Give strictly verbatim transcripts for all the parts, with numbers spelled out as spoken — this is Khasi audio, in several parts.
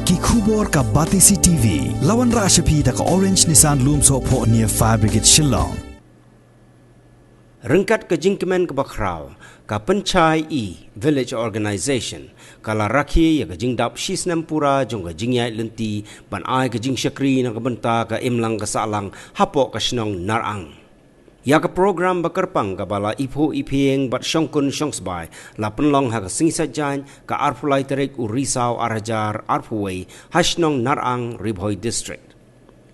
Ki khubor ka Batesi T V, la wanrah sha phi da ka Orange Nissan Lumsohphoh near Fire Brigade Shillong. Ryngkat ka jingkmen kaba khraw, ka Pynshai E Village Organization ka la rakhe ïa ka jingdap shisnem pura jong ka jingïaid lynti ban ai ka jingshakri na ka bynta ka imlang ka sahlang hapoh ka shnong Narang. Ïa ka program ba kyrpang kaba la iphuh iphieng bad shongkun shongsbai la pynlong ha ka sngi Saitjaiñ ka arphew lai tarik u Risaw ar hajar arphew wei ha shnong Narang, Ri Bhoi District.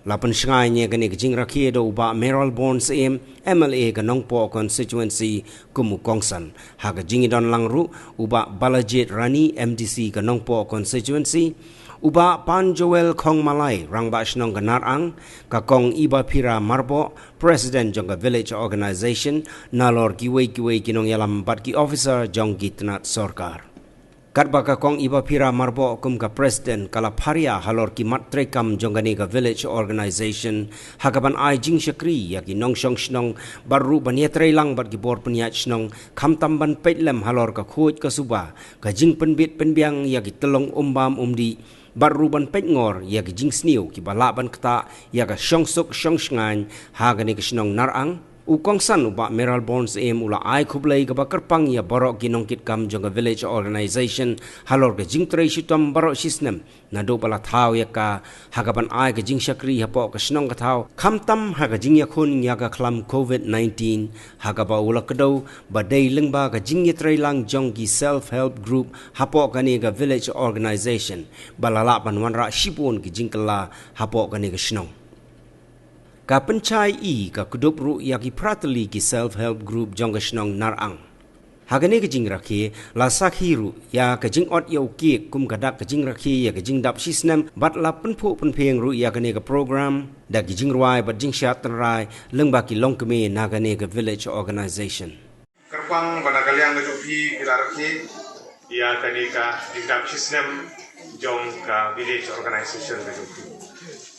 La pynshngaiñ ïa kane ka jingrakhe da u Bah Mayralborn Syiem, M L A ka Nongpoh Constituency, kum u kongsan. Ha ka jingïadon lang ruh u Bah Balajied Rani, M D C ka Nongpoh Constituency, u Bah Panjoel Khongmalai, Rangbah Shnong ka Narang, ka Kong Ibaphira Marboh, President jong ka Village Organization, nalor kiwei kiwei ki nongïalam bad ki officer jong ki tnat sorkar. Katba ka Kong Ibaphira Marboh kum ka President ka la pharia halor ki mat treikam jong kane ka Village Organization ha kaban ai jingshakri ïa ki nongshong shnong bad ruh ban ïatreilang bad ki bor pynïaid shnong khamtam ban peit lem halor ka khuid ka suba, ka jingpynbit pynbiang ïa ki tyllong umbam umdih, bad ruh ban peit ngor ïa ki jingsniew kiba lah ban ktah ïa ka shongsuk shongshngaiñ ha kane ka shnong Narang. U kongsan u Bah Mayralborn Syiem u la ai khublei kaba kyrpang ïa baroh ki nongkitkam jong ka Village Organization halor ka jingtrei shitom baroh shisnem naduh ba la thaw ïa ka ha kaban ai ka jingshakri hapoh ka shnong ka thaw, khamtam ha ka jingïakhun ïa ka khlam covid nineteen, ha kaba u la kdew ba dei lyngba ka jingïatreilang jong ki self help group hapoh kane ka Village Organization ba la lah ban wanrah shibun ki jingkylla hapoh kane ka shnong. Ka Pynshai E ka kdup ruh ïa ki phra tylli ki self help group jong ka shnong Narang. Ha kane ka jingrakhe la sakhi ruh ïa ka jingot ïa u kiek kum ka dak ka jingrakhe ïa ka jingdap shisnem bad la pynphuh pynphieng ruh ïa kane ka program da ki jingrwai bad jingshad tynrai lyngba ki longkmie na kane ka Village Organization. Kyrpang ba na ka liang ka jong phi ki la rakhe ïa kane ka jingdap shisnem jong ka Village Organization ka jong phi.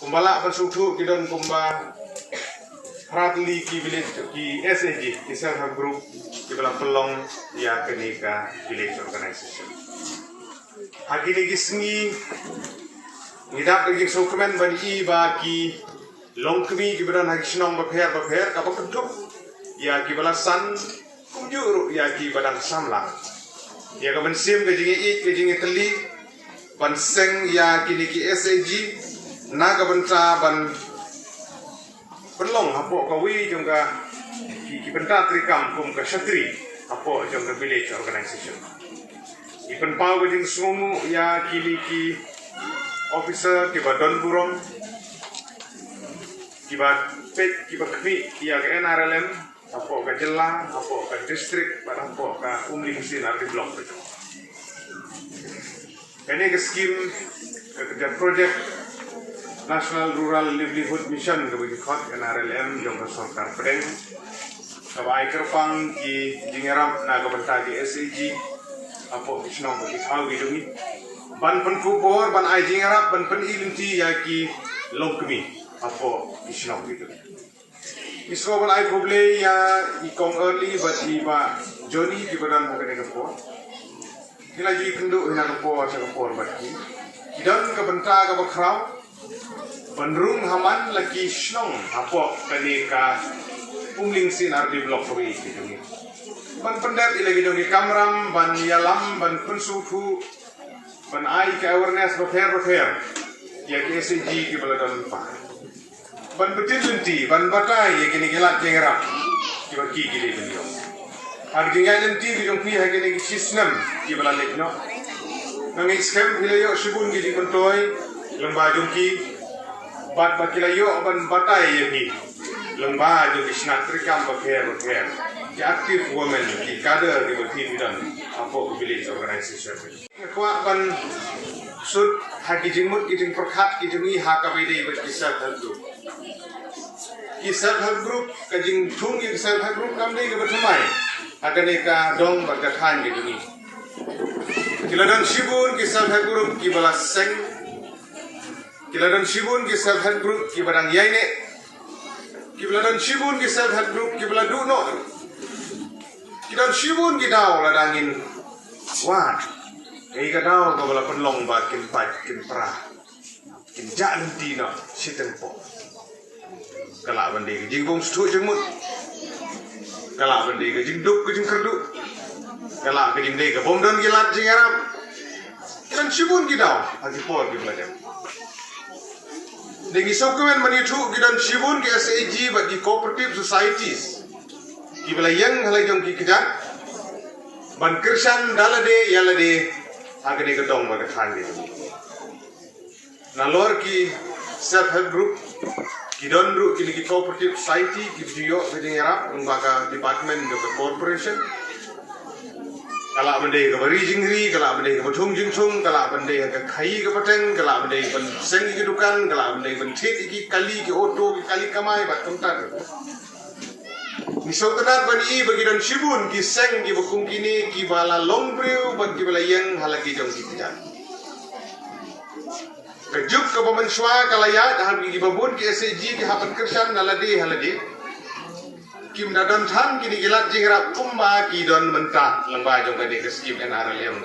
Kumba lah ban sngewthuh ki don kumba phra tylli ki village ki S H G, ki self help group, kiba la pynlong ïa kane ka Village Organization. Ha kine ki sngi ngi dap da ki jingsngewkmen ban ïohi ba ki longkmie kiba don ha ki shnong bapher bapher, kaba kdup ïa kiba la san, kumjuh ruh ïa kiba dang samla. Ïa ka mynsiem ka jingïeit ka jingïatylli ban seng ïa kine ki S H G na ka bynta ban pynlong hapoh kawei jong ka ki, ki bynta treikam kum ka shatri hapoh jong ka Village Organization. Ngi pynpaw ka jingsngewnguh ïa kine ki officer kiba don burom, kiba peit, kiba khmih ïa ka N R L M hapoh ka jylla, hapoh ka district bad hapoh ka Umling C and R D block. Kane ka skim, ka, ka project National Rural Livelihood Mission kaba ki khot N R L M jong ka sorkar pdeng, kaba ai kyrpang ki jingïarap na ka bynta ki S H G hapoh ki shnong bad ki thaw ki jong ngi ban pynkup bor ban ai jingïarap ban pyni lynti ïa ki longkmie hapoh ki shnong ki jong ngi. Ngi sngewbha ban ai khublei ïa i Kong Early bad i Bah Johnny kiba don ha kane ka por. Ngi la ju ïakynduh na ka por sha ka por bad ki. Ki don ka bynta kaba khraw ban rung ha man la ki shnong hapoh kane ka Umling C and R D block kaba ïeit ka jong ngi. Ban pyndep ïa la ki jong ki kamram ban ïalam ban pynsngewthuh ban ai ka awareness bapher bapher ïa ki S H G kiba la don lypa. Ban btin lynti, ban batai ïa kine ki lad jingïarap kiba ki ki dei ban ïoh. Ha ka jingïaid lynti ka jong phi ha kine ki shisnem kiba la leit noh, nga ngeit skhem phi la ïoh shibun ki jingmyntoi lyngba jong ki bad ba ki la ïoh ban batai ïa phi lyngba jong ki shnat treikam bapher bapher, ki active women, ki cadre kiba phi phi don hapoh ka village organization. Nga kwah ban sut ha ki jingmut ki jingpyrkhat ki jong ngi ha kaba ïadei bad ki self help group. Ki self help group, ka jingthung ïa ki self help group kam dei kaba thymmai ha kane ka dong bad ka thaiñ ka jong ngi. Ki la don shibun ki self help group kiba la seng. Ki la don shibun ki self help group kiba dang ïaineh. Ki la don shibun ki self help group kiba la duh noh. Ki don shibun ki daw lada ngin wad. Ngi ka daw kaba la pynlong ba kin pait kin pra, kin jah lynti noh shiteng por. Ka lah ban dei ka jingbym sngewthuh jingmut, ka lah ban dei ka jingduk ka jingkyrduh, ka lah ka jingdei ka bym don ki lad jingïarap. Ki don shibun ki daw ha ki por kiba la dep. Dei ngi sngewkmen ban ïathuh ki don shibun ki S H G bad ki cooperative societies kiba la ïeng ha la jong ki kjat ban kyrshan da lade ïa lade ha kane ka dong bad ka thaiñ ka jong ngi. Nalor ki self help group, ki don ruh kine ki cooperative society kiba ju ïoh ka jingïarap lyngba ka department jong ka corporation. Ka lah ban dei kaba ri jingri, ka lah ban dei kaba thung jingthung, ka lah ban dei ha ka khaii ka pateng, ka lah ban dei ban seng ïa ki dukan, ka lah ban dei ban thied ïa ki kali, ki auto, ki kali kamai bad kumta. Ngi sngewtynnat ban i ba ki don shibun ki seng kiba kum kine kiba la long briew bad kiba la ïeng ha la ki jong ki kjat. Ka juk kaba mynshuwa ka la ïaid ha kiba bun ki S H G ki hap ban kyrshan na lade ha lade. Kim da don than kine ki lad jingïarap kumba ki don mynta lyngba jong kane ka skim N R L M.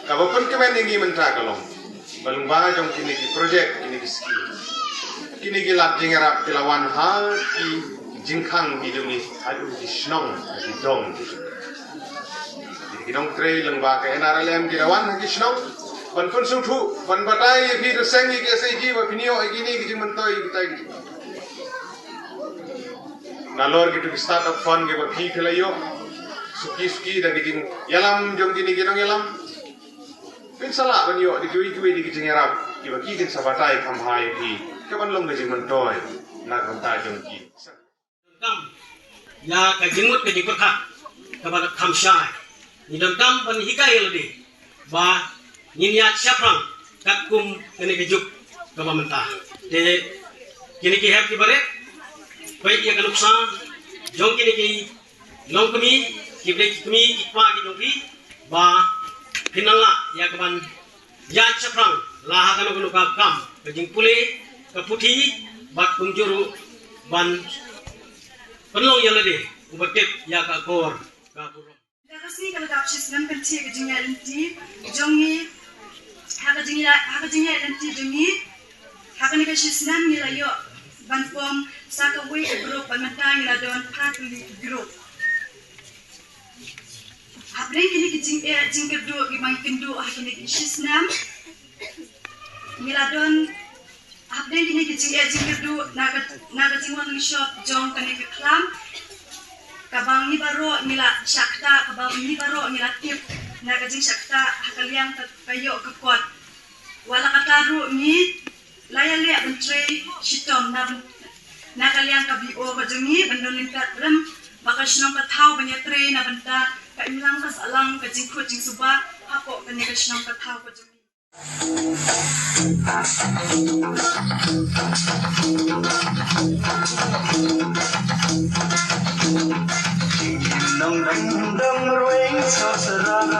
Kaba pynkmen ïa ngi mynta ka long ba lyngba jong kine ki projek, kine ki skim, kine ki lad jingïarap ki la wan ha ki jingkhang ki jong ngi, haduh ki shnong, ki dong ki jong ngi. Ki nongtrei lyngba ka N R L M ki da wan ha ki shnong ban pynsngewthuh, ban batai ïa phi, da seng ïa ki S H G ba phin ïoh ïa kine ki jingmyntoi ïa kita ki jingmyntoi. Nalor kitu ki startup fund kiba phi phi la ïoh suki suki da ki jingïalam jong kine ki nongïalam, phin sa lah ban ïoh da kiwei kiwei da ki jingïarap kiba ki kin sa batai kham bha ïa phi, ka ban long ka jingmyntoi na ka bynta jong ki. Kam ïa ka jingmut ka jingpyrkhat kaba la kham shai. Ngi donkam ban hikai ïa lade ba ngin ïaid shaphrang katkum kane ka juk kaba mynta. Te kine ki hep ki barit, peit ïa ka nuksa jong kine ki longkmie, ki bri ki kmie ki kpa ki jong phi, ba phin nang lah ïa ka ban ïaid shaphrang la ha kano kano ka kam, ka jingpule, ka puthi, bad kumjuh ruh ban pynlong ïa lade uba tip ïa ka akor ka burom. Ka sngi ka la dap shisnem kynthih ka jingïaid lynti jong ngi. Ha ka jingïaid, ha ka jingïaid lynti jong ngi ha kane ka shisnem ngi la ïoh ban pom sa kawei ka group, bad mynta ngi la don phra tylli ki group. Hapdeng kine ki jingeh jingkyrduh kiba ngi kynduh ha kine ki shisnem, ngi la don, hapdeng kine ki jingeh jingkyrduh na ka, na ka jingwan shop jong kane ka khlam, kaba ngi baroh ngi la shah ktah, kaba ngi baroh ngi la tip na ka jingshah ktah ha ka liang ka, ka ïoh ka kot. Wat la katta ruh ngi la ïaleh ban trei shitom na, na ka liang ka B O ka jong ngi ban don ryngkat lem bad ka shnong ka thaw ban ïatrei na bynta ka imlang ka sahlang, ka jingkhuid jingsuba hapoh kane ka shnong ka thaw ka jong ngi. Nong ding dong rueng so sarang,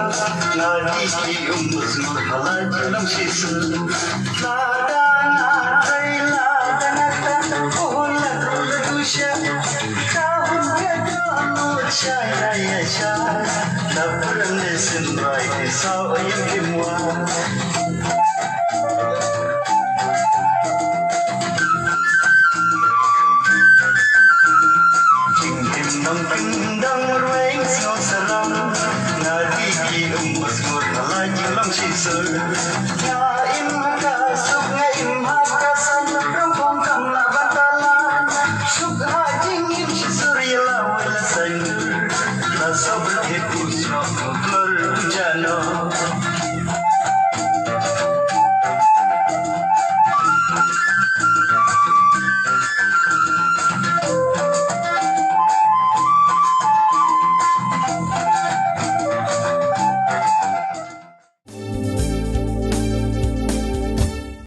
nga di ki um bus ngur halai nong shisu. La da nga trei, la da nga ta, oh la ru la du sha. Ta hun ka do mu chai na ya sha. Ta pram ne sin bai ki sa o yim ki mwa. Jingim nongpyndang rueng sngewsarong, nga di ki um bus ngur halai jinglong shisha. Nga